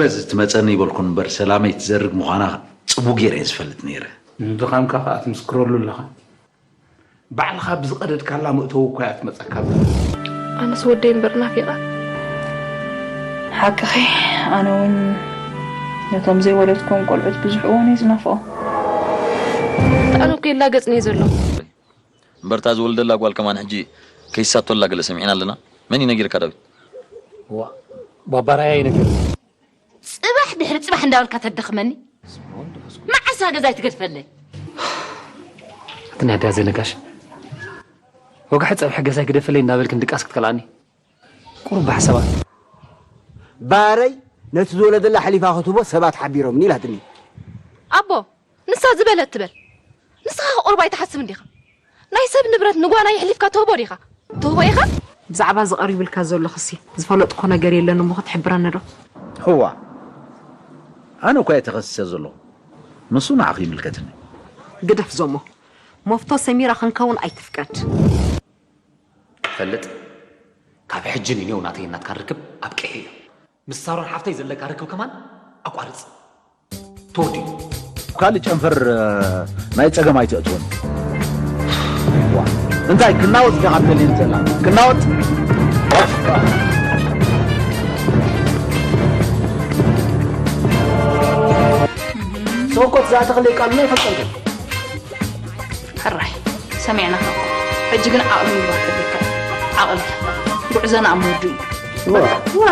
በዚ ትመጸኒ ይበልኩ እምበር፣ ሰላመይ ትዘርግ ምዃና ጽቡቕ ገይረ እየ ዝፈልጥ ነይረ። ንድኻምካ ከኣ ትምስክረሉ ኣለኻ። ባዕልኻ ብዝቐደድካላ መእተዊ እኳ እያ ትመጸካ ዘላ። ኣነስ ወደይ እምበር ናፊቐ። ሓቅኺ፣ ኣነ እውን ነቶም ዘይወለድኩም ቆልዑት ብዙሕ እዋን እየ ዝናፍቖም። ኣነ እኮ ይላገጽኒ እዩ ዘሎ። እምበርታ ዝወልደላ ጓል ከማን ሕጂ ከይሳቶላ ገለ ሰሚዕና ኣለና። መን እዩ ነጊርካ ዳዊት? ዋ፣ ባባራያ ይነግር። ጽባሕ ድሕሪ ጽባሕ እንዳበልካ ተደኽመኒ። መዓሳ ገዛይ ትገድፈለይ? እቲ ናይ ኣዳ ዘይነጋሽ፣ ወግሐ ጸብሒ ገዛይ ግደፈለይ እንዳበልክ እንድቃስ ክትከልኣኒ? ቁሩብ ብሓሳባት። ባረይ ነቲ ዝወለደላ ሓሊፋ ክትህቦ ሰባት ሓቢሮምኒ ኢላትኒ። ኣቦ፣ ንሳ ዝበለት ትበል። ንስኻ ቁሩብ ኣይትሓስብን ዲኻ? ናይ ሰብ ንብረት ንጓና የሕሊፍካ ትህቦ ዲኻ? ትህቦ ኢኻ? ብዛዕባ እዚ ቀሪቡልካ ዘሎ ክሲ ዝፈለጥኩ ነገር የለን እሞ ክትሕብረኒ ዶ? እዋ፣ ኣነ እኳ እየ ተኸሲሰ ዘለኹ። ንሱ ንዓኺ ይምልከትኒ። ግደፍ ዞሞ። መፍቶ ሰሚራ ክንከውን ኣይትፍቀድ። ፈልጥ፣ ካብ ሕጂ ንኔው ናተይ ናትካ ርክብ ኣብቂሑ እዩ። ምስ ሳሮን ሓፍተይ ዘለካ ርክብ ከማን ኣቋርጽ። ተወዲኡ። ካልእ ጨንፈር፣ እ፣ ናይ ጸገም ኣይተእትወን። ዋ፣ እንታይ ክናወጥ ኢኻ ትደሊ ዘላ? ክናወጥ? ሰው እኮ ትዛተኽለይ ቃል ናይ ፈጸምከ። ሕራይ፣ ሰሚዕናኻ እኮ። ሕጂ ግን ዓቕሊ ምግባር ከድልየካ እዩ። ዓቕሊ። ጉዕዞና ኣብ ምውድኡ እዩ። ዋ፣ ዋ።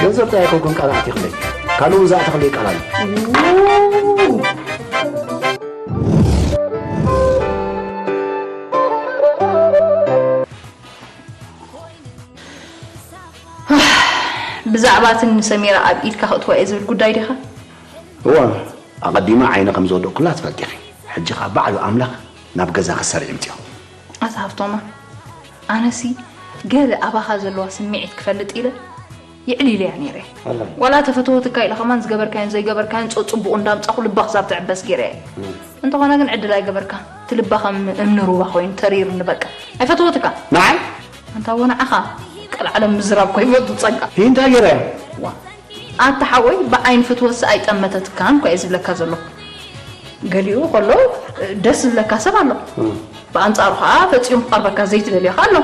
ገንዘብ ጥራይ ኣይኮንኩን ቃል ኣዕቲኽለይ። ካልእ እውን ዝኣተኽለይ ቃል ኣሎ። ብዛዕባ እቲ ንሰሚራ ኣብ ኢድካ ከእትዋ እየ ዝብል ጉዳይ ዲኻ? እወ፣ ኣቐዲመ ዓይነ ከም ዝወደቕኩላ ትፈልጢ ኢኺ። ሕጂ ኸኣ ባዕሉ ኣምላኽ ናብ ገዛ ክሰርዕ ይምጽኦ። ኣታ ሃብቶማ፣ ኣነሲ ገለ ኣባኻ ዘለዋ ስምዒት ክፈልጥ ኢለ የዕሊለያ ነይረ። ዋላ ተፈተወትካ ኢለ ከማን ዝገበርካዮን ዘይገበርካዮን ጸጽቡቑ እንዳምጻኹ ልባ ክሳብ ትዕበስ ገይረያ። እም። እንተኾነ ግን ዕድል ኣይገበርካ። እቲ ልባ ከም እምኒ ሩባ ኮይኑ ተሪርኒ በቃ። ኣይፈተወትካ። ንዓይ? ኣንታ ወ ንዓኻ ቀልዓለም ምዝራብ እኮ ይፈቱ ጸጋ። ይህ እንታይ ገይረያ? ዋ። ኣታ ሓወይ ብዓይኒ ፍትወትሲ ኣይጠመተትካን እኮ እየ ዝብለካ ዘለኹ። ገሊኡ ከሎ ደስ ዝብለካ ሰብ ኣሎ። እም። ብኣንጻሩ ኸኣ ፈጺሙ ክቐርበካ ዘይትደልዮ ኸኣ ኣሎ።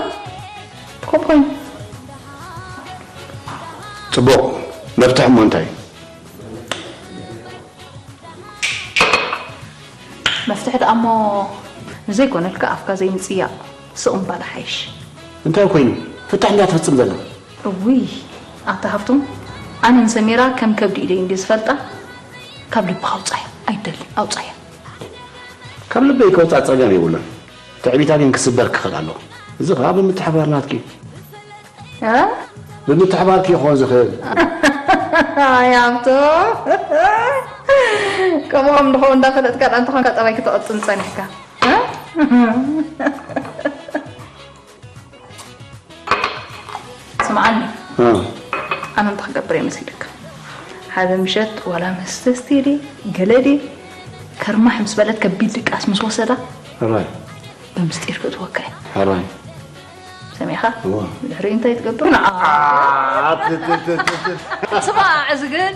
ከምኡ ኮይኑ። ጽቡቕ። መፍትሒ እሞ እንታይ እዩ? መፍትሒ ደኣ እሞ ንዘይኮነልካ ኣፍካ ዘይምጽያቕ ስቕ ምባል ሓይሽ። እንታይ ኮይኑ? ፍታሕ እንድያ ትፍጽም ዘላ። እውይ፣ ኣታ ሃብቶም፣ ኣነ ንሰሜራ ከም ከብዲ ኢለይ እንድየ ዝፈልጣ። ካብ ልብኻ ኣውጻያ፣ ኣይደልን፣ ኣውጻያ። ካብ ልበይ ከውጻእ ጸገም የብሉን። ትዕቢታ ግን ክስበር ክኽእል ኣለዎ። እዚ ኸኣ ብምትሕብባር ናትኪ። እ? ብምትሕብባርኪ ክኾን ዝኽእል። ኣይ፣ ሃብቶም። ከምኦም ድኾ እንዳፈለጥካ ደኣ እንተኾንካ ጠባይ ክትቐጽን ጸኒሕካ። እ? ስምዓኒ። እ። ኣነ እንታይ ክገብር እየ መሲልካ? ሓደ ምሸት ዋላ መስተ ስተየ ድየ፣ ገለ ድየ፣ ከርማሕ ምስ በለት ከቢድ ድቃስ ምስ ወሰዳ፣ ሕራይ። ብምስጢር ክእትወካ እየ። ሕራይ። ሰሚዕኻ? እወ። ድሕሪ እንታይ ትገብር? ንዓ። አ፣ ት-፣ ት-፣ ት-፣ ት-፣ ት-፣ ስማዕ፣ እዚ ግን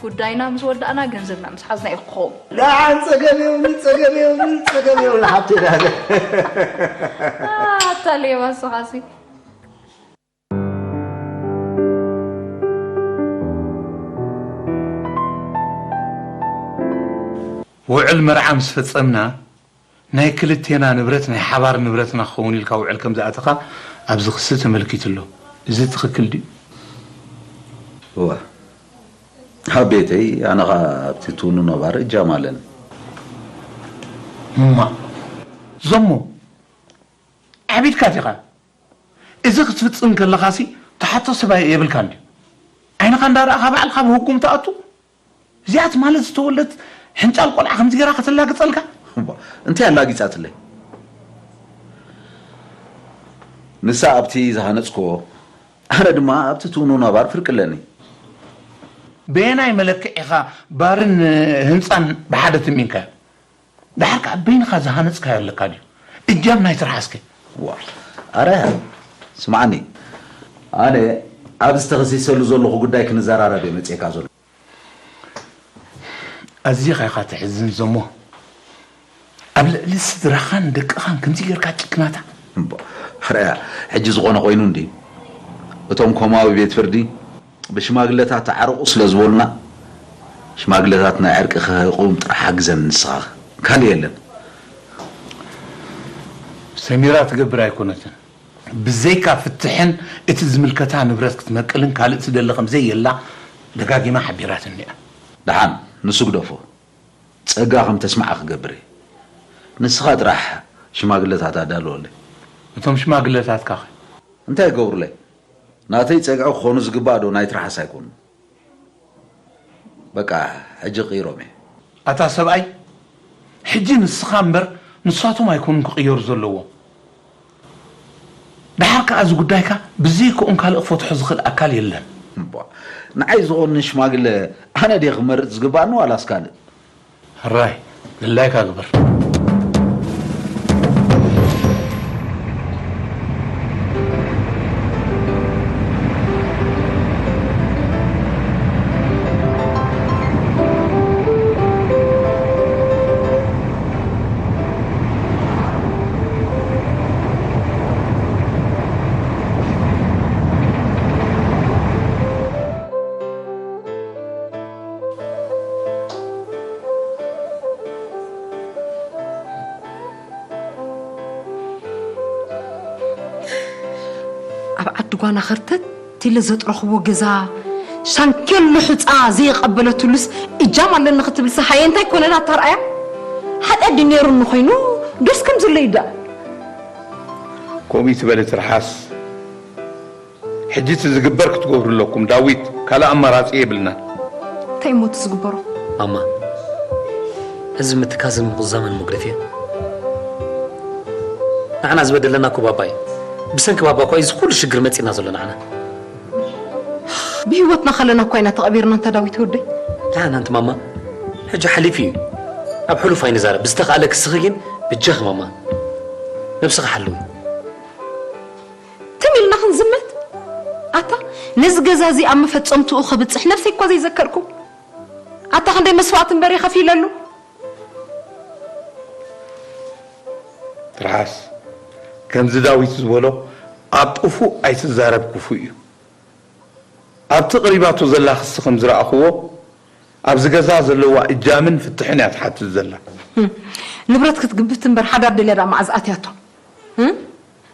ጉዳይና ምስ ወዳእና ገንዘብና ምስ ሓዝና እዩ ክኸውን። ደሓን ጸገም የብሉን፣ ጸገም የብሉን፣ ጸገም የብሉን፣ ሓብተይ ደሓን። ኣታ ሌባ ንስኻሲ። ውዕል መርዓ ምስ ፈጸምና፣ ናይ ክልቴና ንብረት ናይ ሓባር ንብረትና ክኸውን ኢልካ ውዕል ከም ዝኣተኻ ኣብዚ ክሲ ተመልኪቱ ኣሎ። እዚ ትኽክል ድዩ? እወ። ኣብ ቤተይ፣ ኣነ ኸኣ ኣብቲ ትውንኖ ባር እጃም ኣለኒ። እማ፣ ዘሞ፣ ዓቢድካ ዲኻ? እዚ ክትፍጽም ከለኻሲ ትሓቶ ሰብ ኣየ-፣ የብልካን ድዩ? ዓይንኻ እንዳረኣኻ ባዕልኻ ብህጉም ትኣቱ? እዚኣት ማለት ዝተወልደት ሕንጫል ቆልዓ ከምዚ ገይራ ከተላግጸልካ? እባ፣ እንታይ ኣላጊጻትለይ? ንሳ ኣብቲ ዝሃነጽክዎ፣ ኣነ ድማ ኣብቲ ትውንኖ ባር ፍርቂ ኣለኒ። በየናይ መለክዒ ኢኻ ባርን ህንጻን ብሓደ ትሚንካዮ? ደሓር ከኣ በይንኻ ዝሃነጽካዮ ኣለካ ድዩ? እጃም ናይ ስራሕ እስከ። ዋ፣ ኣረ፣ ስምዓኒ። ኣነ ኣብዚ ተኸሲሰሉ ዘለኹ ጉዳይ ክንዘራረብ እየ መጺኤካ ዘሎ። ኣዚኻ ኢኻ ተሕዝን ዘሞ። ኣብ ልዕሊ ስድራኻን ደቅኻን ከምዚ ጌርካ ጭክናታ። እምባ፣ ሕራያ፣ ሕጂ ዝኾነ ኮይኑ እንዲ። እቶም ኮማዊ ቤት ፍርዲ ብሽማግለታት ተዓረቑ ስለ ዝበሉና፣ ሽማግለታት ናይ ዕርቂ ክህቁም ጥራሕ ሓግዘን ንስኻ። ካልእ የለን። ሰሚራ ትገብር ኣይኮነትን። ብዘይካ ፍትሕን እቲ ዝምልከታ ንብረት ክትመቅልን ካልእ ትደሊ ከም ዘየላ ደጋጊማ ሓቢራትኒ እያ። ደሓን፣ ንሱ ግደፎ። ጸጋ ከም ተስምዓ ክገብር እየ። ንስኻ ጥራሕ ሽማግለታት ኣዳልወለይ። እቶም ሽማግለታትካ ኸ? እንታይ ይገብሩለይ? ናተይ ጸግዒ ክኾኑ ዝግባእ ዶ ናይ ትርሓስ ኣይኮኑ? በቃ፣ ሕጂ ቅይሮም እየ። ኣታ ሰብኣይ፣ ሕጂ ንስኻ እምበር ንሳቶም ኣይኮኑን ክቕየሩ ዘለዎም። ደሓር ከኣ እዚ ጉዳይካ ብዘይክኦም ካልእ ክፈትሖ ዝኽእል ኣካል የለን። እምቧ፣ ንዓይ ዝኾኑ ሽማግለ ኣነ ድየ ክመርጽ ዝግባእኒ ዋላስ ካልእ? ሕራይ፣ ድላይካ ግበር። ኣብ ዓዲ ጓና ኸርተት ኢለ ዘጥረኽዎ ገዛ ሻንኬሎ ሑፃ ዘይቐበለትሉስ እጃም ኣለኒ ክትብልሲ ሃየ እንታይ ኮነን ኣታርኣያ? ሓጢኣት ድዩ ነይሩኒ ኮይኑ ዶስ ከም ዘሎ ይዳእ? ከምኡ ትበሊ ትርሓስ። ሕጂ እቲ ዝግበር ክትገብሩ ኣለኩም። ዳዊት፣ ካልእ ኣማራጺ የብልናን። እንታይ እሞ እቲ ዝግበሮ? ማማ፣ እዚ ምትካዝን ምቑዛምን መጉደፊ እዩ። ንዓና ዝበደለና እኮ ባባ እዩ። ብሰንኪ ባባ እኮ እዩ እዚ ኩሉ ሽግር መጺና ዘሎ ንዓና። ብህይወትና ከለና እኳ ኢና ተቐቢርና እንተ ዳዊት ወደይ። ደሓን ኣንቲ ማማ፣ ሕጂ ሓሊፉ እዩ። ኣብ ሕሉፍ ኣይንዛረብ። ብዝተኻእለ ክስኺ ግን ብጃኺ ማማ፣ ነብስኺ ሓልዊ። ትም ኢልና ክንዝመት? ኣታ ነዚ ገዛ እዚ ኣብ መፈጸምትኡ ክብጽሕ ነብሰይ እኳ ዘይዘከርኩ። ኣታ ክንደይ መስዋእቲ እምበር እየ ከፊለሉ። ትርሓስ፣ ከምዚ ዳዊት ዝበሎ ኣብ ጥፉእ ኣይትዛረብ ክፉእ እዩ። ኣብቲ ቅሪባቶ ዘላ ክሲ ከም ዝረኣኽዎ ኣብዚ ገዛ ዘለዋ እጃምን ፍትሕን እያ ትሓትት ዘላ። ህም፣ ንብረት ክትግብት እምበር ሓዳር ደልያ ደኣ መዓዝ ኣትያቶ? ህም?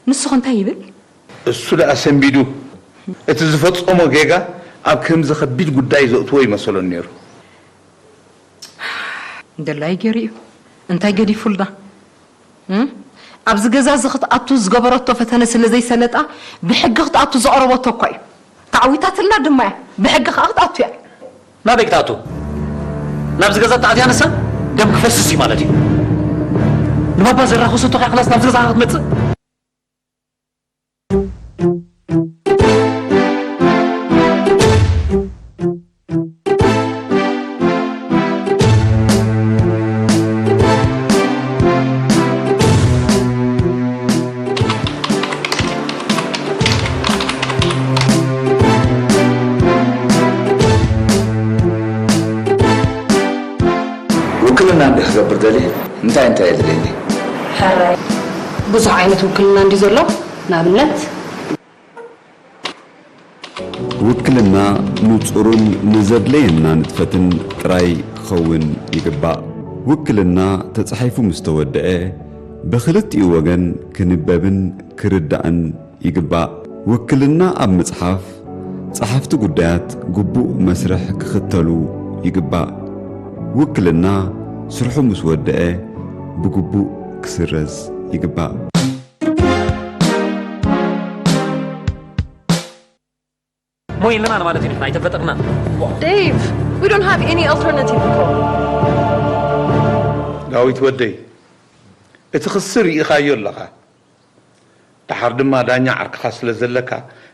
ንሱ ኸ እንታይ ይብል? እሱ ደኣ ሰንቢዱ እቲ ዝፈጸሞ ጌጋ ኣብ ከምዚ ከቢድ ጉዳይ ዘእትዎ ይመሰሎን ነይሩ። ደላይ ገይሩ እዩ። እንታይ ገዲፉልና? እም? ኣብዚ ገዛ እዚ ክትኣቱ ዝገበረቶ ፈተነ ስለ ዘይሰለጣ ብሕጊ ክትኣቱ ዘቕረበቶ እኳ እዩ። ተዓዊታትልና ድማ እያ። ብሕጊ ከኣ ክትኣቱ እያ። ናበይ ክትኣቱ? ናብዚ ገዛ ተኣትያ ንሳ ደም ክፈስስ እዩ ማለት እዩ። ንባባ ዘራኸሰቶ ከኣ ክላስ ናብዚ ገዛ ክትመጽእ? ውክልና እንዲ ክገብር ደልየ እንታይ እንታይ የድልየኒ? ሕራይ ብዙሕ ዓይነት ውክልና እንዲ ዘሎ ንኣብነት ውክልና ንጹርን ንዘድለየና ንጥፈትን ጥራይ ክኸውን ይግባእ። ውክልና ተጻሒፉ ምስ ተወድአ፣ ብኽልቲኡ ወገን ክንበብን ክርዳእን ይግባእ። ውክልና ኣብ ምጽሓፍ፣ ጸሓፍቲ ጉዳያት ግቡእ መስርሕ ክኽተሉ ይግባእ። ውክልና ስርሑ ምስ ወድአ፣ ብግቡእ ክስረዝ ይግባእ። ሞ የለናን ማለት እዩ ንሕና ኣይተፈጠርናን። Dave, we don't have any alternative እኮ። ዳዊት ወደይ፣ እቲ ክሲ ርኢኻዮ ኣለኻ። ደሓር ድማ ዳኛ ዓርክኻ ስለ ዘለካ፣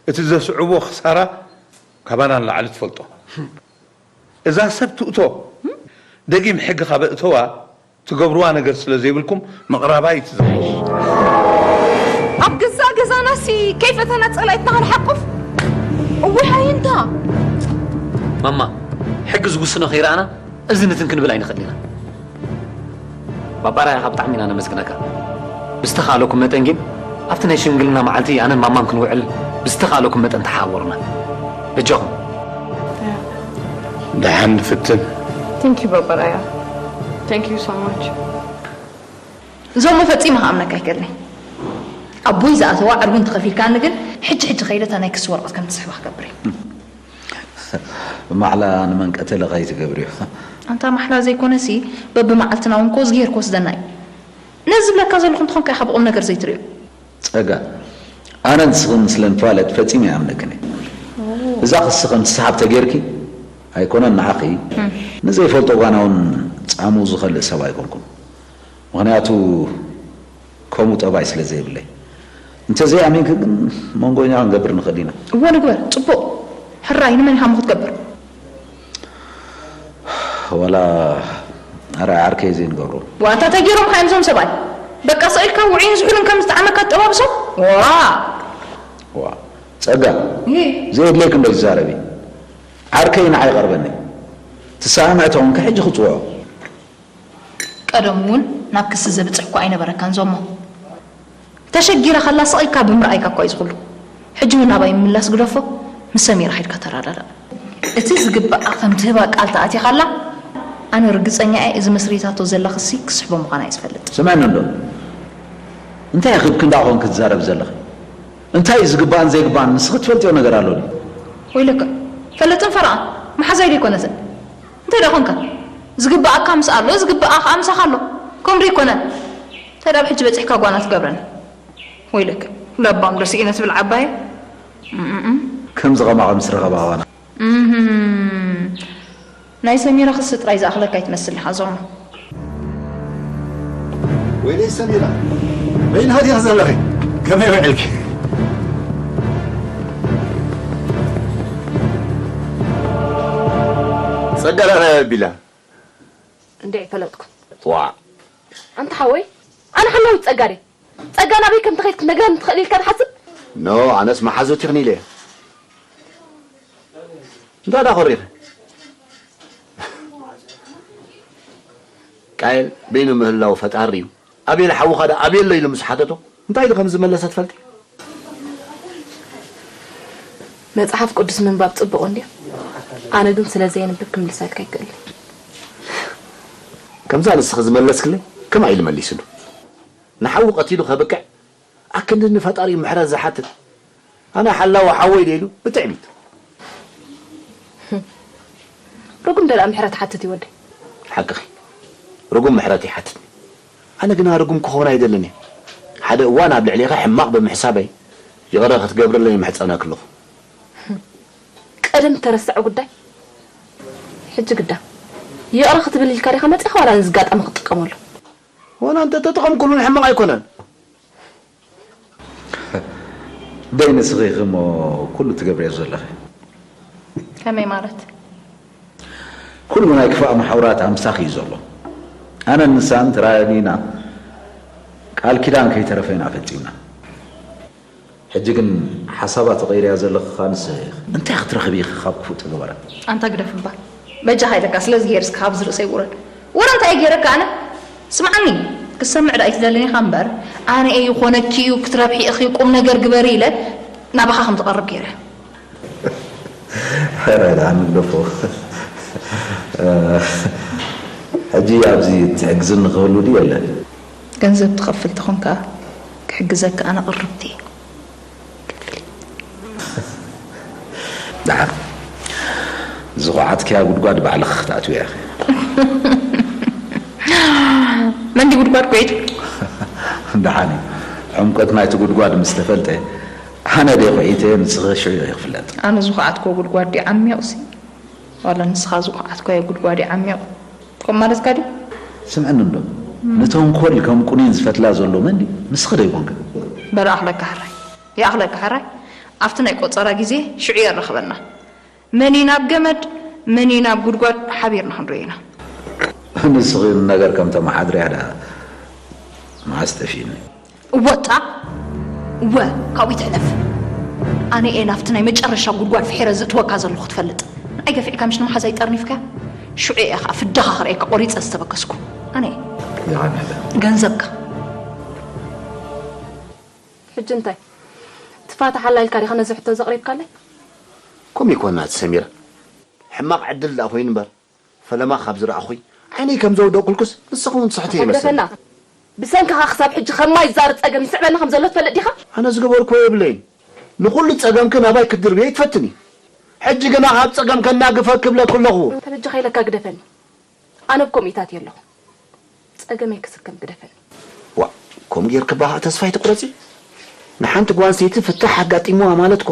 እቲ ዘስዕቦ ክሳራ ካባና ንላዕሊ ትፈልጦ። እዛ ሰብ ትእቶ፣ ደጊም ሕጊ ካብ ኣእተዋ፣ ትገብርዋ ነገር ስለ ዘይብልኩም ምቕራባ እዩ እቲ ዝሓይሽ። ኣብ ገዛእ ገዛናሲ ከይፈተና ጸላኢትና ክንሓቁፍ? እውይ ሃይንታ! ማማ፣ ሕጊ ዝውስኖ ከይረኣና እዚ ንትን ክንብል ኣይንኽእል ኢና። ባባራያኻ ብጣዕሚ ኢና ነመስግነካ። ብዝተኻእለኩም መጠን ግን ኣብቲ ናይ ሽምግልና መዓልቲ ኣነን ማማን ክንውዕል ብዝተኻእለኩም መጠን ተሓባበሩና። በጃኹም። ደሓን ንፍትን። Thank you ባባራያ። Thank you so much። እዞሞ ፈጺመ ክኣምነካ ኣይክእልን። ኣቦይ ዝኣተዋ ዕርጉን ተኸፊልካኒ ግን ሕጂ ሕጂ ከይደ እታ ናይ ክሲ ወረቐት ከም ትስሕባ ክገብር እየ። ማሕላ ንመን ቀተለ ከይትገብርዮ። ኣንታ ማሕላ ዘይኮነሲ በብመዓልትና እውን ኮዝ ጌር ክወስደና እዩ። ነዚ ዝብለካ ዘለኹ እንተኾንካ ኢኻ ብቑም ነገር ዘይትሪኦ። ጸጋ፣ ኣነ ንስኽን ስለ ንፋለጥ ፈጺመ ኣይኣምነክን እየ። እዛ ክሲ ከም ትስሓብ ተጌርኪ ኣይኮነን ንዓኺ ንዘይፈልጦ ጓና እውን ጻሙ ዝኸልእ ሰብ ኣይኮንኩን። ምኽንያቱ ከምኡ ጠባይ ስለ ዘይብለይ። እንተዘይኣሚንኪ ግን መንጎኛ ክንገብር ንኽእል ኢና። እወ ንግበር፣ ጽቡቕ። ሕራይ ንመን ኢኻ እሞ ክትገብር? ዋላ ኣርኣይ ዓርከይ ዘይንገብሮ። ዋታ እንታይ ገይሮምካ እዮም እዞም ሰብኣይ? በቃ ስቕ ኢልካ ውዑይን ዝሑልን ከም ዝጠዓመካ ትጠባብሶም? ዋ! ዋ ጸጋ ይህ ዘየድልየኪ እንዶ ትዛረቢ። ዓርከይ ንዓይ ይቐርበኒ። ትሰማምዕ ተኾንኪ ሕጂ ክጽውዖ። ቀደሙ እውን ናብ ክሲ ዘብጽሕ እኳ ኣይነበረካን ዞሞ። ተሸጊራ ከላ ስቕ ኢልካ ብምርኣይካ እኳ እዩ ዝኹሉ። ሕጂ እውን ናባይ ምምላስ ግደፎ፣ ምስ ሰሚራ ኸይድካ ተረዳዳእ። እቲ ዝግብኣ ከም ትህባ ቃል ተኣቲኻላ፣ ኣነ ርግጸኛ እየ እዚ መስሪታቶ ዘላ ክሲ ክስሕቦ ምዃና እየ ዝፈልጥ። ስምዕኒ እንዶ፣ እንታይ ኢኺ ብክንዳ ኾንኪ ትዛረቢ ዘለኺ? እንታይ እዩ ዝግባእን ዘይግባእን ንስኺ ትፈልጥዮ ነገር ኣሎ ድዩ? ወይለከ ፈልጥን ፈረቓን መሓዛይ ዶ ኣይኮነትን? እንታይ ደኣ ኾንካ? ዝግብኣካ ምስ ኣሎ ዝግብኣ ኸኣ ምሳኻ ኣሎ። ከምኡ ዶ ኣይኮነን? እንታይ ደኣ ኣብ ሕጂ በጺሕካ ጓና ትገብረኒ? ወይለከ ለባም ዶ ስኢነ ትብል ዓባየ? እምእም። ከምዚ ኸማኺ ምስ ረኸባ ጓና። እምም። ናይ ሰሚራ ክሲ ጥራይ ዝኣኽለካ ኣይትመስል ኢኻ ዞማ። ወይለይ ሰሚራ፣ በይንኻ ዲኻ ዘለኺ? ከመይ ውዒልኪ? ጸጋ ናበይ ኣቢላ? እንድዒ ፈለጥኩ። ዋእ! ኣንታ ሓወይ፣ ኣነ ሓላዊት ጸጋ ድየ? ጸጋ ናበይ ከም ትኸይድ ክትነግረኒ ትኽእል ኢልካ ትሓስብ? ኖ፣ ኣነስ መሓዙት ኢኽን ኢለ እየ። እንታይ ደኣ ኮሪኺ? ቃየል በይኑ ምህላው ፈጣሪ ድዩ? ኣቤል ሓውኻ ደኣ ኣበይ ኣሎ ኢሉ ምስ ሓተቶ እንታይ ኢሉ ከም ዝመለሰ ትፈልጢ? መጽሓፍ ቅዱስ ምንባብ ጽቡቕ እንድዩ፣ ኣነ ግን ስለ ዘየንብብ ክምልሰልካ ኣይክእልን። ከምዛ ንስኺ ዝመለስክለይ ከማይ ኢሉ መሊስሉ። ንሓዉ ቀቲሉ ከብቅዕ ኣክንዲ ንፈጣሪኡ ምሕረት ዝሓትት ኣነ ሓላዊ ሓወይ ድየ ኢሉ ብትዕቢት። ርጉም ደኣ ምሕረት ይሓትት እዩ ወደይ። ሓቅኺ ርጉም ምሕረት ይሓትት። ኣነ ግና ርጉም ክኸውን ኣይደልን እየ። ሓደ እዋን ኣብ ልዕሌኺ ሕማቕ ብምሕሳበይ ይቕረ ክትገብርለይ ይምሕጸነኪ ኣለኹ። ቀደም እተረስዐ ጉዳይ ሕጂ ግዳ ይቕረ ክትብል ኢልካ ዲኻ መጺእኻ ዋላ ነዚ ኣጋጣሚ ክትጥቀመሉ? ዋላ እንተተጠቐምኩሉ ንሕማቕ ኣይኮነን። ደይ ንስኺ ኢኺ እሞ ኩሉ ትገብርዮ ዘለኺ። ከመይ ማለት? ኩሉ ናይ ክፋእ መሓውራት ኣምሳኺ እዩ ዘሎ። ኣነን ንሳን ተራዲእና ቃል ኪዳን ከይተረፈ ኢና ፈጺምና። ሕጂ ግን ሓሳባ ተቐይርያ ዘለኺ ኸኣ ንስኺ ኢኺ። እንታይ ክትረኽቢ ኢኺ ካብ ክፉእ ተግባራት? ኣንታ ግደፍ እባ። በጃኻ ኢለካ ስለዚ ገይር እስከ ካብዚ ርእሰይ ውረድ። ወረ እንታይ እየ ገይረካ ኣነ? ስምዓኒ፣ ክትሰምዕ ዶ ኣይትደልን ኢኻ እምበር፣ ኣነ እየ ይኾነኪ እዩ ክትረብሒ ኢኺ ቁም ነገር ግበሪ ኢለ ናባኻ ከም ትቐርብ ገይረ። ሕራይ ደኣ ንግደፎ። ሕጂ ኣብዚ ትሕግዝኒ ክህሉ ድዩ የለን? ገንዘብ ትኸፍል ተኾንካ ክሕግዘካ ኣነ ቅርብቲ እየ። ደሓን ዝኹዓትክያ ጉድጓድ ባዕልኺ ክትኣትውያ ኢኺ። መን ድዩ ጉድጓድ ኩዒቱ? ደሓን እዩ። ዕምቆት ናይቲ ጉድጓድ ምስ ተፈልጠ ኣነ ድየ ኩዒተ ንስኺ ሽዑ እዩ ክፍለጥ። ኣነ ዝኹዓትክዎ ጉድጓድ ድዩ ዓሚቑሲ ዋላ ንስኻ ዝኹዓትካዮ ጉድጓድ እዩ ዓሚቑ? ከምኡ ማለትካ ድዩ? ስምዕኒ እንዶ፣ ንተንኮል ከም ቁኒን ዝፈትላ ዘሎ መን ድዩ? ንስኺ ዶ ኣይኮንክን? በል ይኣኽለካ ሕራይ፣ ይኣኽለካ ሕራይ። ኣብቲ ናይ ቆጸራ ግዜ ሽዑ የራኽበና። መን እዩ ናብ ገመድ፣ መን እዩ ናብ ጉድጓድ ሓቢርና ክንሪኦ ኢና። ንስኺ ነገር ከም ተመሓድርያ ደኣ መዓስ ጠፊእኒ? እወ ጣ እወ ካብኡ ይትሕለፍ። ኣነ እየ ናብቲ ናይ መጨረሻ ጉድጓድ ፍሒረ ዝእትወካ ዘለኹ ክትፈልጥ። ንዓይ ገፊዕካ ምሽ ንመሓዛይ ጠርኒፍካያ? ሽዑ እየ ኸዓ ፍዳኻ ክርእየካ ቆሪፀ ዝተበገስኩ። ኣነ እየ። ገንዘብካ። ሕጂ እንታይ? ትፋታሕ ኣላ ኢልካ ዲኻ ነዚ ሕቶ ዘቕሪብካለይ? ከምኡ ይኮና እቲ ሰሚራ። ሕማቕ ዕድል ደኣ ኮይኑ እምበር፣ ፈለማ ካብ ዝረኣኹይ ዓይነይ ከም ዘውደቕኩልኩስ ንስኺ እውን ትስሕቲ ይመስል። ግደፈና። ብሰንክኻ ክሳብ ሕጂ ከማይ ዝዛር ጸገም ይስዕበና ከም ዘሎ ትፈልጥ ዲኻ? ኣነ ዝገበርኩዎ የብለይን። ንኹሉ ጸገምኪ ናባይ ክትድርብዮ ይትፈትኒ። ሕጂ ግና ካብ ጸገም ከናግፈኪ እብለኪ ኣለኹ። ተበጃኻ ኢለካ ግደፈኒ። ኣነ ብከምኡታት እየ ኣለኹ። ጸገመይ ክስከም ግደፈኒ። ዋ፣ ከምኡ ጌርኪ እባ ተስፋ ኣይትቁረጺ። ንሓንቲ ጓል ኣንስተይቲ ፍታሕ ኣጋጢምዋ ማለት እኮ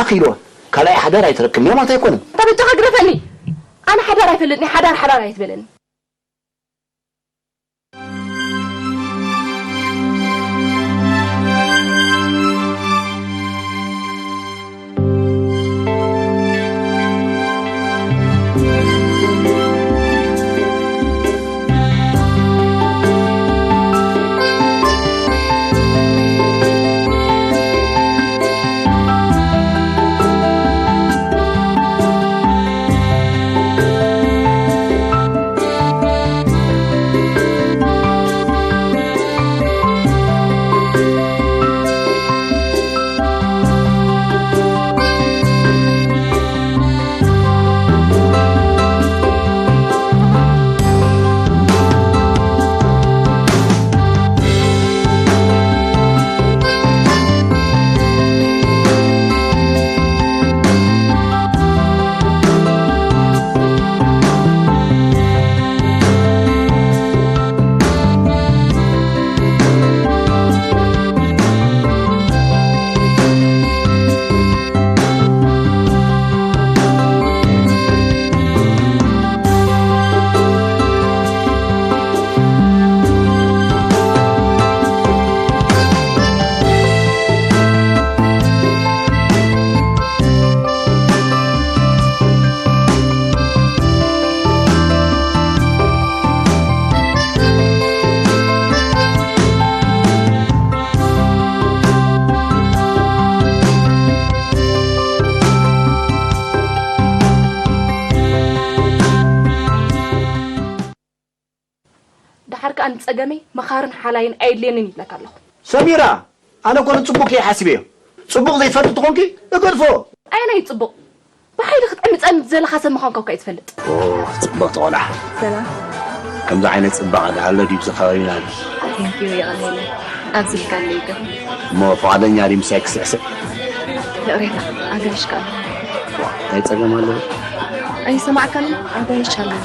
ኣኺልዋ። ካልኣይ ሓዳር ኣይትረክብን እያ ማለት ኣይኮነን። ተበጃኻ ግደፈኒ። ኣነ ሓዳር ኣይፈልጥን እየ፣ ሓዳር ሓዳር ኣይትበለኒ። ደሓር ከኣ ንጸገመይ መኻርን ሓላይን ኣየድልየንን ይብለካ ኣለኹ። ሰሚራ፣ ኣነ እኮ ንጽቡቕ እየ ሓሲበዮ። ጽቡቕ ዘይትፈልጢ ተኾንኪ እገድፎ። ኣየናይ ጽቡቕ? ብሓይሊ ክትዕምጸኒ ዘለኻ ሰብ ምዃንካ እኳ እየ ዝፈልጥ። ኦ፣ ጽብቕቲ ቆልዓ። ሰላም። ከምዚ ዓይነት ጽባቐ ደኣ ኣሎ ድዩ ኣብዚ ከባቢና? Thank you፣ የቐንየለይ። ኣብዚ ኢልካ ኣለይ እኮ። እሞ ፍቓደኛ ድዩ ምሳይ ክስዕስዕ? ይቕሬታ፣ ኣጋይሽካ ኣለኹ። እንታይ ጸገም ኣለዎ? ኣይሰማዕካን? ኣጋይሽ ኣለኹ።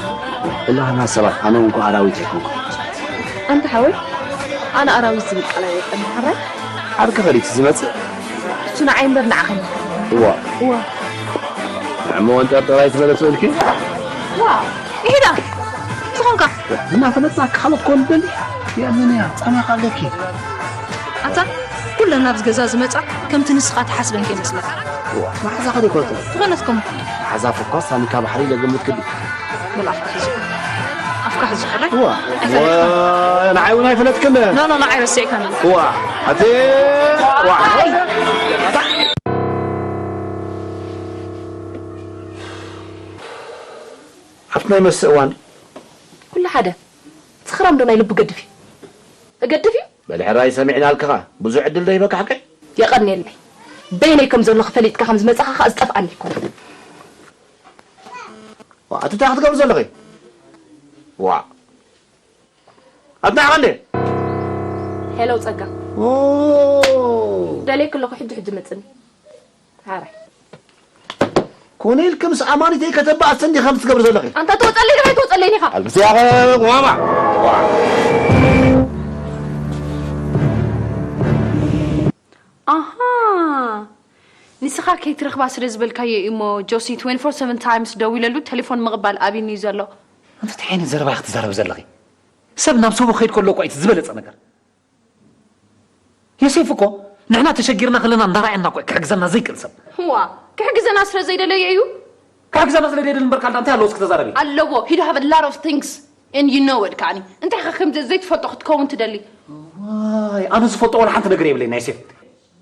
ኩላህና ሰባት፣ ኣነ እውን እኮ ኣራዊት ኣይኮንኩን። ኣንታ ሓወይ፣ ኣነ ኣራዊት ዝብል ቃል ኣይወደኒ፣ ሓራይ? ዓርኪ ፈሊጡ ዝመጽእ? እሱ ንዓይ እምበር ንዓኻ ኣይመልከትን። እዋ። እዋ። ንዕሞ ወንጠርጠር ኣይትበለ ትበልኪ? ዋ፣ ይሄዳ። ዝኾንካ? እናፈለጥና ክሓለፍ ኮን ደሊ? የምን እያ፣ ጸማኻ ኣለኪ። ኣታ፣ ኩለን ናብዚ ገዛ ዝመጻ ከምቲ ንስኻ ትሓስበን ከይመስለካ። እዋ፣ መሓዛ ከደ ይኮነቶ። ዝኾነትኩም? መሓዛ ፈኳስ ሳኒካ ባሕሪ ለገምት ክዲ። በል ኣፍካ ሕዚ። ኣፍካ ሕዚ ሕራይ። እዋ። ኣይፈለጥኩም። እዋ፣ ንዓይ እውን ኣይፈለጥክን። ኖ፣ ኖ፣ ንዓይ ረሲዕካኒ። እዋ፣ ኣቲ፣ እዋ። ኣብቲ ናይ መስእ እዋን። ኩሉ ሓደ። እቲ ክራም ዶ ናይ ልቡ ገድፍ እዩ? እገድፍ እዩ? በል ሕራይ ሰሚዕናልክኻ። ብዙሕ ዕድል ዶ ይበካ ሓቀይ? የቐንየለይ። በይነይ ከም ዘለኹ ፈሊጥካ ከም ዝመጻኻ ኸኣ ዝጠፍኣኒ ኣይኮነን። ዋ፣ ኣቲ እንታይ ክትገብሪ ዘለኺ? ዋ። ኣቲ ንዓኻ እንዴ? ሄሎ ጸጋ። ኦ። ደልየኪ ኣለኹ፣ ሕጂ ሕጂ መጽኒ። ሓራይ። ኮነ ኢልኪ ምስ ኣማኒተይ ከተባኣስኒ ዲኺ ከምዚ ትገብሪ ዘለኺ? ኣንታ ትወጸለይ ዲኻ ኣይትወጸለይን ኢኻ? ኣልብስያ ቁማማ። ዋ። ኣሃ። ንስኻ ከይትረኽባ ስለ ዝበልካዮ እዩ እሞ ጆሲ twenty-four seven times ደዊለሉ ቴሌፎን ምቕባል ኣብዩኒ እዩ ዘሎ። ኣንታ እንታይ ዓይነት ዘረባ ኢኺ ትዛረቢ ዘለኺ? ሰብ ናብ ሰቡ ክኸይድ ከሎ እኮ እዩ እቲ ዝበለጸ ነገር። ዮሴፍ እኮ ንሕና ተሸጊርና ከለና እንዳረኣየና እኮ እዩ ክሕግዘና ዘይክእል ሰብ። እዋ፣ ክሕግዘና ስለ ዘይደለየ እዩ። ክሕግዘና ስለ ዘይደሊ እምበር ካልእ እንታይ ኣለዎ እስኪ ተዛረቢ። ኣለዎ። He do have a lot of things and you know it ከዓኒ። እንታይ ኢኻ ከምዚ ዘይትፈልጦ ክትከውን ትደሊ? ዋይ፣ ኣነ ዝፈልጦ ዋላ ሓንቲ ነገር የብለይን ዮሴፍ።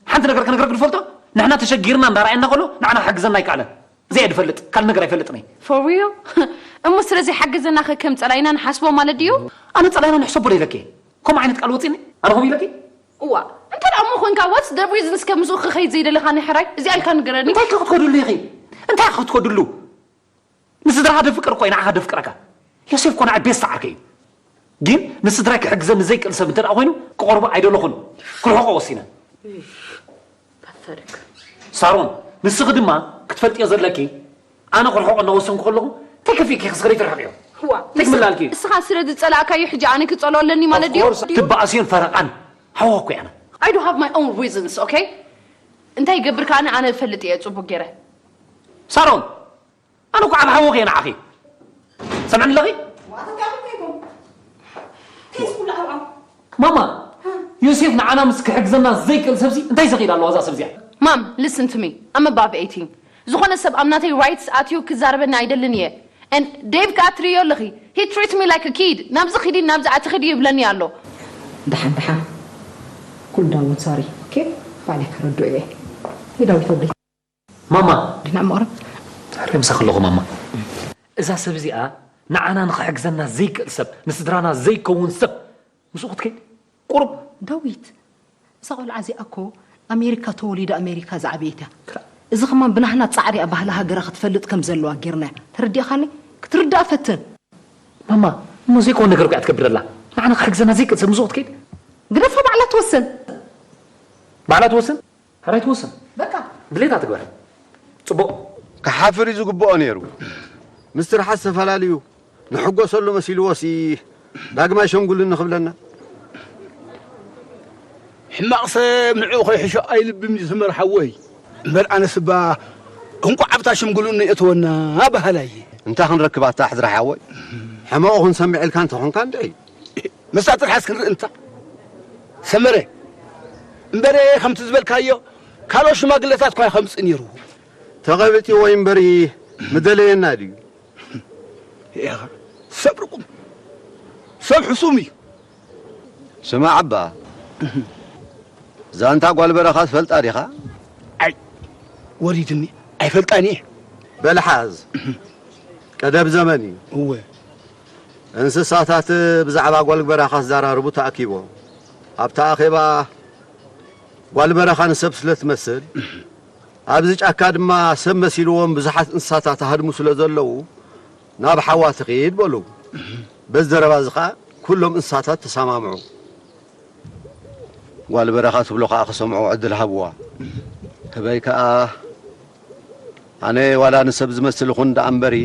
ሓንቲ ነገር ክነግረክ ዝፈልጦ፣ ንሕና ተሸጊርና እንዳረኣየና ከሎ ንዓና ክሕግዘና ኣይከኣለን። እዚ እየ ዝፈልጥ፣ ካልእ ነገር ኣይፈልጥን እየ። For real? እሞ ስለዚ ሓገዘና ከ ከም ጸላኢና ንሓስቦ ማለት ድዩ? ኣነ ጸላኢና ንሕሰቦ ዶ ኢለኪ? ከምኡ ዓይነት ቃል ወጺኒ? ኣነ ከምኡ ኢለኪ? እዋ፣ እንተ ደኣ እሞ ኮንካ፣ what's the reason እስከ ምስኡ ክኸይድ ዘይደለኻ ናይ ሕራይ? እዚኣ ኢልካ ንገረኒ። እንታይ ከ ክትከድሉ ኢኺ? እንታይ ከ ክትከድሉ? ንስድራኻ ደፍቅር እኮ እዩ፣ ንዓኻ ደፍቅረካ። ዮሴፍ እኮ ንዓይ ቤስት ዓርከይ እዩ። ግን ንስድራይ ክሕግዘኒ ዘይክእል ሰብ እንተ ደኣ ኮይኑ፣ ክቐርቦ ኣይደለኹን። ክርሕቆ ወሲነ። ሳሮን፣ ንስኺ ድማ ክትፈልጥዮ ዘለኪ፣ ኣነ ክርሕቆ እናወሰንኩ ከለኹ፣ እንታይ ከፊእኪ ክስኽሪ ትርሕቅዮ? ዋ፣ እንታይ ክምላልኪ? እስኻ ስለ ዝጸላእካዮ ሕጂ ኣነ ክጸልኦ ኣለኒ ማለት ድዩ? Of course፣ ትበኣስዮን ፈረቓን ሓዋ እኮ እየ ኣነ። I do have my own reasons, okay? እንታይ ይገብር ከኣ ኣነ እፈልጥ እየ ጽቡቅ ገይረ። ሳሮን፣ ኣነ እኮ ዓብ ሓወኺ እየ ንዓኺ። ሰምዕኒ ኣለኺ? ማማ፣ ዮሴፍ ንዓና ምስ ክሕግዘና ዘይክእል ሰብሲ እንታይ ዘኺድ ኣለዋ እዛ ሰብ እዚኣ? Mom, listen to me. I'm above eighteen. ዝኾነ ሰብ ኣብ ናተይ ራይትስ ኣትዩ ክዛረበኒ ኣይደልን እየ። And ዴቭ ከኣ ትርእዮ ኣለኺ። He treats me like a kid. ናብዚ ኺዲ፣ ናብዚ ኣትኺዲ ይብለኒ ኣሎ። ደሓን፣ ደሓን። ኩል ዳውን፣ ሶሪ። ኦኬ? ባዕለይ ከረድኦ እየ። ሄይ፣ ዳዊት ወደይ። ማማ። ድሕና እሞ ቅረብ። ተሃርየ ምሳኺ ኣለኹ፣ ማማ። እዛ ሰብ እዚኣ ንዓና ንኽሕግዘና ዘይክእል ሰብ፣ ንስድራና ዘይከውን ሰብ ምስኡ ክትከይድ ቁሩብ። ዳዊት፣ እዛ ቆልዓ እዚኣ እኮ ኣሜሪካ ተወሊዳ ኣሜሪካ ዝዓበየት እያ። ክላ- እዚ ከማን ብናህና ጻዕሪ እያ ባህሊ ሃገራ ክትፈልጥ ከም ዘለዋ ጌርናያ። ተረዲእኻኒ? ክትርዳእ ፈትን። ማማ፣ እሞ ዘይኮን ነገር እኮ እያ ትገብር ዘላ። ንዓና ክሕግዘና ዘይክእል ሰብ ምስኡ ክትከይድ? ግደፋ፣ ባዕላ ትወስን። ባዕላ ትወስን? ሕራይ ትወስን። በቃ። ድሌታ ትግበር። ጽቡቕ። ክሓፍር እዩ ዝግብኦ ነይሩ። ምስ ትርሓስ ተፈላልዩ ንሕጎሰሉ መሲልዎሲ ዳግማይ ሸምጉልኒ ክብለና። ሕማቕ ሰብ ንዕኡ ከይሕሾ ኣይልብም እዩ ዝመር ሓወይ። እምበር ኣነስ እባ እንቋዕ ኣብታ ሽምግልኡ የእተወና በሃላይ እየ። እንታይ ክንረክብ ኣታ ሕድራ ሓወይ? ሕመቑ ክንሰምዕ ኢልካ እንተኾንካ እንድዒ። መስታጥ ትርሓስ ክንርኢ እንታ። ሰመረ፣ እምበረ ከምቲ ዝበልካዮ ካልኦት ሽማግለታት እኳ ከምጽእ ነይሩ። ተቐቢጥዎ እምበሪ ምደለየና ድዩ? ኢኻ ሰብ ርቁም፣ ሰብ ሕሱም እዩ። ስማዕ እባ፣ ዛንታ ጓል በረኻ ትፈልጣ ዲኻ? ኣይ፣ ወሪድኒ፣ ኣይፈልጣን እየ። በል ሓዝ፣ ቀደም ዘመን እዩ። እወ። እንስሳታት ብዛዕባ ጓል በረኻ ክዘራረቡ ተኣኪቦም። ኣብታ ኣኼባ ጓል በረኻ ንሰብ ስለ ትመስል፣ ኣብዚ ጫካ ድማ ሰብ መሲልዎም ብዙሓት እንስሳታት ኣሃድሙ ስለ ዘለዉ፣ ናብ ሓዋ ትኺድ በሉ። በዚ ዘረባ እዚ ኸኣ ኩሎም እንስሳታት ተሰማምዑ። ጓል በረኻ ትብሎ ኸኣ ክሰምዑ ዕድል ሃብዋ። ህበይ ከኣ፣ ኣነ ዋላ ንሰብ ዝመስል እኹን ደኣ እምበሪ፣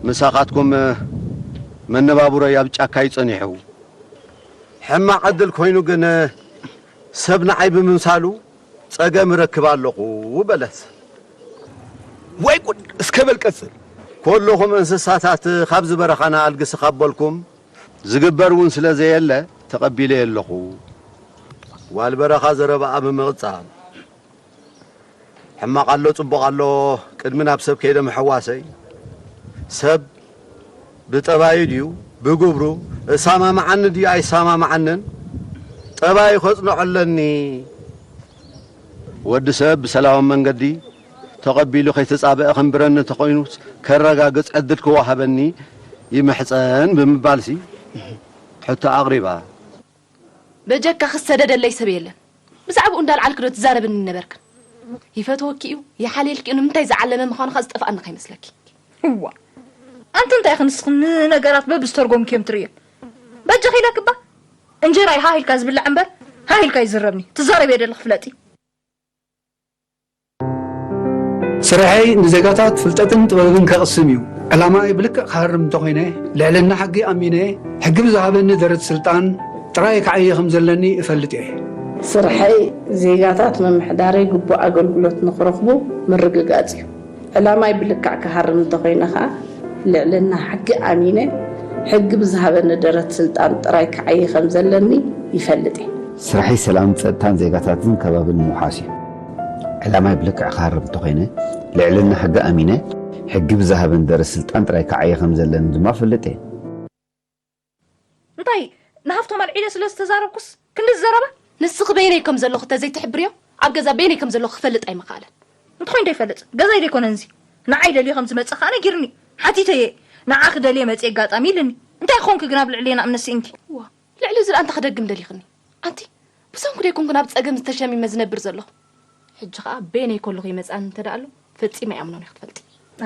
ምሳኻትኩም መነባብሮይ ኣብ ጫካ እዩ ጸኒሑ። ሕማቕ ዕድል ኮይኑ ግን፣ ሰብ ንዓይ ብምምሳሉ ጸገም እረክብ ኣለኹ በለት። ወይ ጉድ! እስከ በል ቀጽል። ኩልኹም እንስሳታት ካብዚ በረኻና ኣልግሲ ካብ በልኩም፣ ዝግበር እውን ስለ ዘየለ ተቐቢለየ ኣለኹ። ጓል በረኻ ዘረባኣ ብምቕጻል፣ ሕማቕ ኣሎ ጽቡቕ ኣሎ፣ ቅድሚ ናብ ሰብ ከይደ ምሕዋሰይ፣ ሰብ ብጠባዩ ድዩ ብግብሩ እሰማምዓኒ ድዩ ኣይሰማምዓንን፣ ጠባዩ ከጽንዖ ኣለኒ። ወዲ ሰብ ብሰላማዊ መንገዲ ተቐቢሉ ከይተጻብአ ከንብረኒ እንተኾይኑ ከረጋግጽ ዕድል ክወሃበኒ ይምሕጸን ብምባልሲ ሕቶ ኣቕሪባ። በጀካ ክሰደደለይ ሰብ የለን። ብዛዕባኡ እንዳልዓልክ ዶ ትዛረብኒ ነበርክን? ይፈትወኪ እዩ፣ ይሓልየልኪ እዩ፣ ንምንታይ ዝዓለመ ምዃኑ ኸኣ ዝጠፍኣኒ ከይመስለኪ። እዋ፣ ኣንቲ እንታይ ኢኺ ንስኺ ንነገራት በብዝተርጎምክዮም ትርእየን? በጃኺ ኢለኪ እባ፣ እንጀራይ ሃህ ኢልካ ዝብላዕ እምበር፣ ሃህ ኢልካ ይዝረብኒ። ትዛረብዮ ዘለኺ ፍለጢ። ስርሐይ ንዜጋታት ፍልጠትን ጥበብን ከቕስም እዩ። ዕላማይ ብልክዕ ክሃርም እንተኾይነ፣ ልዕልና ሕጊ ኣሚነ፣ ሕጊ ብዝሃበኒ ደረት ስልጣን ጥራይ ክዓዪ ከም ዘለኒ እፈልጥ እየ። ስርሐይ ዜጋታት ምምሕዳረይ ግቡእ ኣገልግሎት ንኽረኽቡ ምርግጋጽ እዩ። ዕላማይ ብልክዕ ክሃርም እንተኾይነ ኸኣ፣ ልዕልና ሕጊ ኣሚነ፣ ሕጊ ብዝሃበኒ ደረት ስልጣን ጥራይ ክዓዪ ከም ዘለኒ ይፈልጥ እየ። ስርሐይ ሰላም፣ ጸጥታን ዜጋታትን ከባብን ምውሓስ እዩ። ዕላማይ ብልክዕ ክሃርም እንተኾይነ፣ ልዕልና ሕጊ ኣሚነ፣ ሕጊ ብዝሃበኒ ደረት ስልጣን ጥራይ ክዓዪ ከም ዘለኒ ድማ እፈልጥ እየ። እንታይ ንሃፍቶም ኣልዒለ ስለ ዝተዛረብኩስ ክንዲ ዝዘረባ? ንስኺ በይነይ ከም ዘለኹ ተዘይትሕብርዮ፣ ኣብ ገዛ በይነይ ከም ዘለኹ ክፈልጥ ኣይምኸኣለን። እንተኾይኑ ዶ ይፈልጥ? ገዛይ ዶ ኣይኮነን እዚ? ንዓይ ደልዩ ከም ዝመጽእ ከኣ ነጊርኒ። ሓቲተዮ እየ። ንዓኺ ደልየ መፅእ ኣጋጣሚ ኢልኒ። እንታይ ኮንክ ግን ኣብ ልዕሌና እምነት ስኢንኪ? ዋ፣ ልዕሊ እዚ ደኣ እንታይ ክደግም ደሊኽኒ? ኣንቲ፣ ብሰንኩ ደይኮንኩ ናብ ጸገም ዝተሸሚመ ዝነብር ዘለኹ። ሕጂ ኸኣ በየነይ ከለኹ ይመጽኣኒ እንተ ደኣ ኣሎ፣ ፈጺመ ኣይኣምኖን እየ ክትፈልጢ።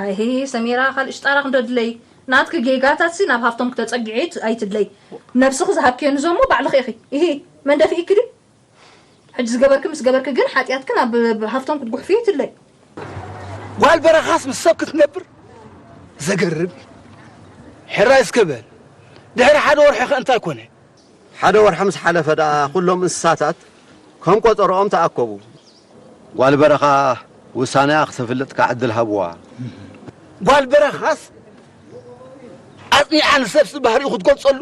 ኣይሂ፣ ሰሚራ፣ ካልእ ሽጣራ ክንዶ ድለይ። ናትኪ ጌጋታትሲ ናብ ሃፍቶም ክተጸግዒ ኣይት-፣ ኣይትድለይ። ነብስኺ ዝሃብክዮ ንዞሞ ባዕልኺ ኢኺ። ኢሂ፣ መን ደፊእኪ ድዩ? ሕጂ ዝገበርኪ ምስ ገበርኪ ግን ሓጢኣትኪ ናብ ሃፍቶም ክትጉሕፍዮ ኣይትድለይ። ጓል በረኻስ ምስ ሰብ ክትነብር ዘገርም እዩ። ሕራይ እስከ በል፣ ድሕሪ ሓደ ወርሒ ከ እንታይ ኮነ? ሓደ ወርሒ ምስ ሓለፈ ደኣ ኩሎም እንስሳታት ከም ቆጸርኦም ተኣከቡ። ጓል በረኻ ውሳኔኣ ክተፍልጥ ከዓ ዕድል ሃብዋ። ጓል በረኻስ ኣጽኒዓ ንሰብሲ ባህሪኡ ክትገልጸሉ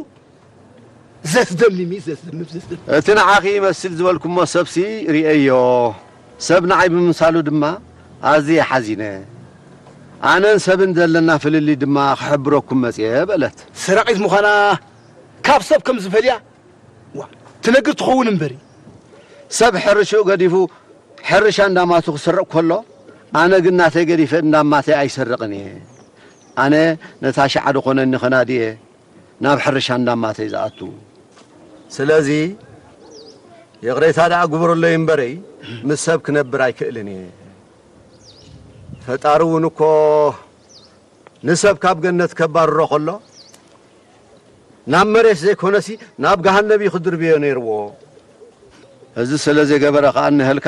ዘስደምም እዩ፣ ዘስደምም፣ ዘስደምም። እቲ ንዓኺ ይመስል ዝበልኩሞ ሰብሲ ርእየዮ። ሰብ ንዓይ ብምምሳሉ ድማ ኣዝየ ሓዚነ። ኣነን ሰብን ዘለና ፍልልይ ድማ ክሕብረኩም መጽየ በለት። ሰራቒት ምዃና ካብ ሰብ ከም ዝፈልያ ዋ፣ ትነግር ትኸውን እምበሪ። ሰብ ሕርሽኡ ገዲፉ ሕርሻ እንዳማቱ ክሰርቕ ከሎ፣ ኣነ ግን ናተይ ገዲፈ እንዳማተይ ኣይሰርቕን እየ። ኣነ ነታ ሸዓ ዝኾነኒ ኸናድየ ናብ ሕርሻ እንዳማተይ ዝኣቱ። ስለዚ ይቕሬታ ደኣ ግበሩለይ እምበረይ፣ ምስ ሰብ ክነብር ኣይክእልን እየ። ፈጣሪ እውን እኮ ንሰብ ካብ ገነት ከባርሮ ከሎ፣ ናብ መሬት ዘይኮነሲ ናብ ገሃነብ እዩ ክድርብዮ ነይርዎ። እዚ ስለ ዘይገበረ ከኣ ንህልካ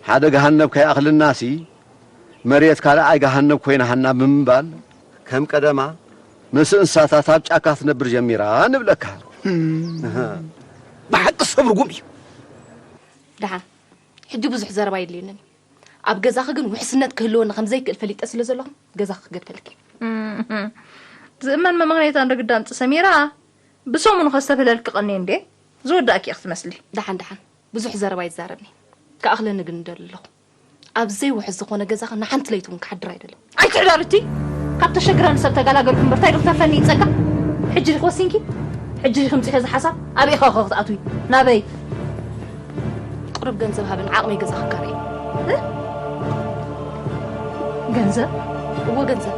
ሓደ ገሃነብ ከይኣኽልናሲ፣ መሬት ካልኣይ ገሃነብ ኮይናሃና ብምባል፣ ከም ቀደማ ምስ እንስሳታት ኣብ ጫካ ትነብር ጀሚራ ንብለካ። ብሓቂ ሰብ ርጉም እዩ። ደሓን፣ ሕጂ ብዙሕ ዘረባ የድልየንን እዩ። ኣብ ገዛኺ ግን ውሕስነት ክህልወኒ ከም ዘይክእል ፈሊጠ ስለ ዘለኹ፣ ገዛኺ ክገድፈልኪ። እም፣ ዝእመን መመኽነይታ እንዶ ግዳ ኣምጽእ ሰሚራ፣ ብሰሙኑ ከስተብህለልኪ ቀንየ እንዴ? ዝወዳእኪ ኢኺ ትመስሊ። ደሓን ደሓን፣ ብዙሕ ዘረባ ኣይዛረብን እየ። ክኣኽለኒ ግን እደሊ ኣለኹ። ኣብ ዘይውሕስ ዝኾነ ገዛኺ ንሓንቲ ለይቲ እውን ክሓድር ኣይደልን። ኣይትዕዳርትይ! ካብ ተሸግረኒ ሰብ ተገላገልኩ እምበር ታይ ዶ ክተርፈኒ እዩ ጸጋ? ሕጂ ዲኺ ወሲንኪ? ሕጂ ዲኺ ምጺኺ እዚ ሓሳብ? ኣበይ ኢኺ ኸ ክትኣትዊ? ናበይ? ቁሩብ ገንዘብ ሃብን ዓቕመይ ገዛ ክካረ እዩ። ገንዘብ? እወ ገንዘብ።